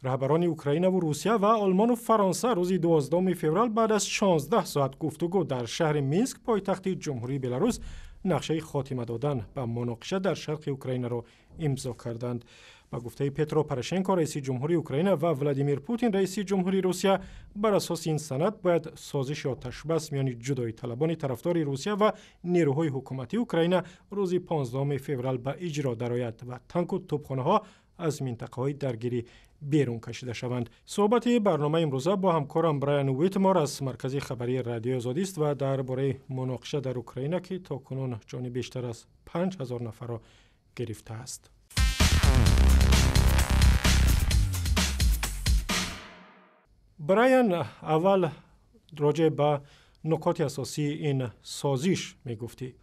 Раҳбарони Украинаву Русия ва Олмону Фаронса рӯзи 12 феврал баъд аз 16 соат гуфтугӯ дар шаҳри Минск, пойтахти Ҷумҳурии Беларус, нақшаи хотима додан ба муноқиша дар шарқи Украинаро имзо карданд. Ба гуфтаи Петро Порошенко, раиси ҷумҳури Украина, ва Владимир Путин, раиси ҷумҳури Русия, бар асоси ин санад бояд созиши оташбас миёни ҷудоиталабони тарафдори Русия ва нерӯҳои ҳукуматии Украина рӯзи 15 феврал ба иҷро дарояд ва танку тӯбхонаҳо аз минтақаҳои даргирӣ берун кашида шаванд. Суҳбати барномаи имрӯза бо ҳамкорам Брайан Уитмор аз маркази хабарии Радиои Озодист ва дар бораи муноқиша дар Украина, ки то кунун ҷони бештар аз 5000 нафарро гирифтааст. Брайан, аввал роҷеъ ба нукоти асосии ин созиш мегуфтӣ.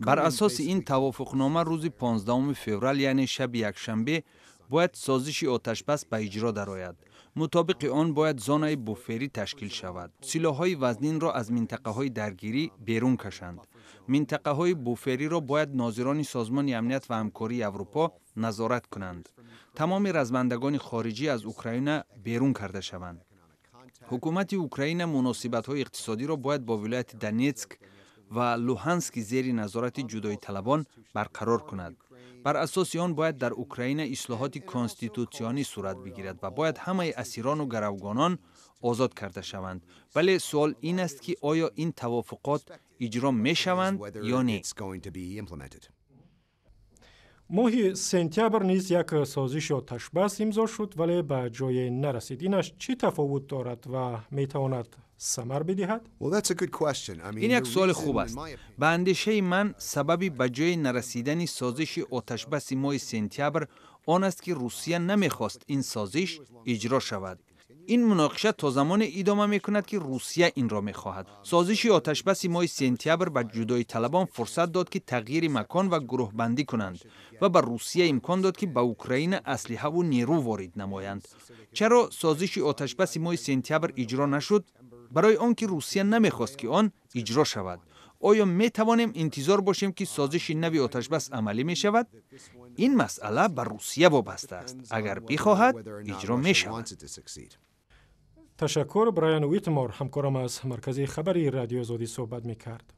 Бар асоси ин тавофуқнома рӯзи 15 феврал, яъне шаби якшанбе, бояд созиши оташбас ба иҷро дарояд. Мутобиқи он бояд зонаи буферӣ ташкил шавад, силоҳҳои вазнинро аз минтақаҳои даргирӣ берун кашанд. Минтақаҳои буфериро бояд нозирони Созмони амният ва ҳамкории Аврупо назорат кунанд. Тамоми размандагони хориҷӣ аз Украина берун карда шаванд. Ҳукумати Украина муносибатҳои иқтисодиро бояд бо вилояти Донетск ва Луҳански зери назорати ҷудоиталабон барқарор кунад. Бар асоси он бояд дар Украина ислоҳоти конститутсионӣ сурат бигирад ва бояд ҳамаи асирону гаравгонон озод карда шаванд. Вале суол ин аст, ки оё ин тавофуқот иҷро мешаванд ё не. Моҳи сентябр низ як созиши оташбас имзо шуд, вале ба ҷое нарасид. Инаш чӣ тафовут дорад ва метавонад самар бидиҳад? Ин як суоли хуб аст. Ба андешаи ман, сабаби ба ҷои нарасидани созиши оташбаси моҳи сентябр он аст, ки Русия намехост ин созиш иҷро шавад. Ин муноқиша то замоне идома мекунад, ки Русия инро мехоҳад. Созиши оташбаси моҳи сентябр ба ҷудоиталабон фурсат дод, ки тағйири макон ва гурӯҳбандӣ кунанд, ва ба Русия имкон дод, ки ба Украина аслиҳаву нерӯ ворид намоянд. Чаро созиши оташбаси моҳи сентябр иҷро нашуд? Барои он ки Русия намехост, ки он иҷро шавад. Оё метавонем интизор бошем, ки созиши нави оташбас амалӣ мешавад? Ин масъала ба Русия вобаста аст. Агар бихоҳад, иҷро мешавад. Ташаккур. Брайан Уитмор, ҳамкорам аз маркази хабари Радиои Озодӣ, суҳбат мекард.